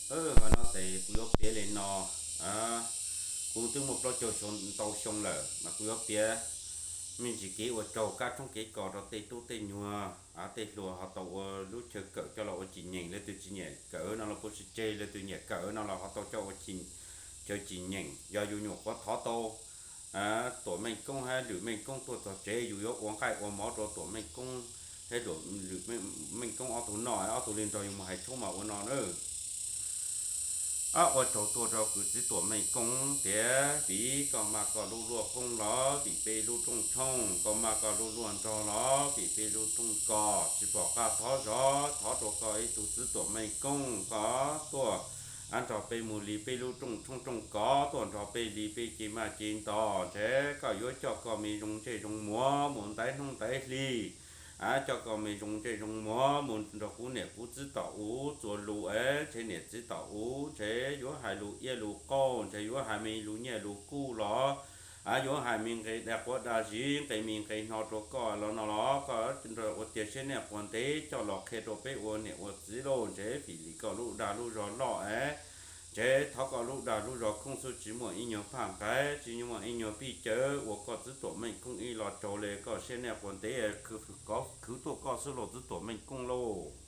Qhov no ces kuv yuav piav li no. Kuv twb muaj plaub caug xyoo ntau xyoo lawm mas kuv yuav piav me ntsis kev ua tsaug kab tshoob kev kos rau tej tub tej nyuag, tej hluas ho tau ua lub chaw kawm coj los ua cim nyeem, leej twg tsis nyiam kawm no los puas tsis tseg, leej twg nyiam kawm no los ho tau coj ua chaw cim nyeem. Yog yus nyuam qhuav thov tau Tuam Meej Koob hab Lwm Meej Koob tuaj txog tsev, yus yuav ua nqaij ua mov rau Tuam Meej Koob hab Lwm Meej Koob ob tug noj, ob tug li nrog yus mus hais tshoob mas ua no na. Ab, ua tsaug tuaj rau kwv txiv Tuam Meej Koob tias vim koj maj koj lub luaj qoob los vim peb lub rooj tshoob, koj maj koj lub luaj nrog los vim peb lub rooj kos, tsis pom qab thov zov, thov rau koj ib tug txiv Tuam Meej Koob koj tuaj, ab, nrog peb mus li peb lub rooj tshoob rooj kos, tuaj nrog peb li peb cev maj cev ntos, ntshe koj yuav coj koj me zoo ntsej zoo muag mus ntaiv hnub ntaiv hli, ab, coj koj me zoo ntsej zoo muag mus nrog kuv niam kuv txiv tom ub txuas lus es ntshe niam txiv tom ub ntshe yuav hais lus iab lus qauj, ntshe yuav hais me lus nyiaj lus kub los, ab, yuav hais me nqe dag quav dag zib, nqe me nqe hno rau koj los no los koj ua tiag siab nej quas ntev coj los qhia rau peb ua niam ua txiv lauj, ntshe vim li koj lub dag lub zog loj es ntshe thov koj lub dag lub zog khoob xwb, tsis muaj ib nyuag phaj nqaij, tsis muaj ib nyuag pij cawv, ua koj txiv Tuam Meej Koob ib los tsaug li, koj siab nej quas ntev khwv tuaj koj xwb lauj txiv Tuam Meej Koob lauj.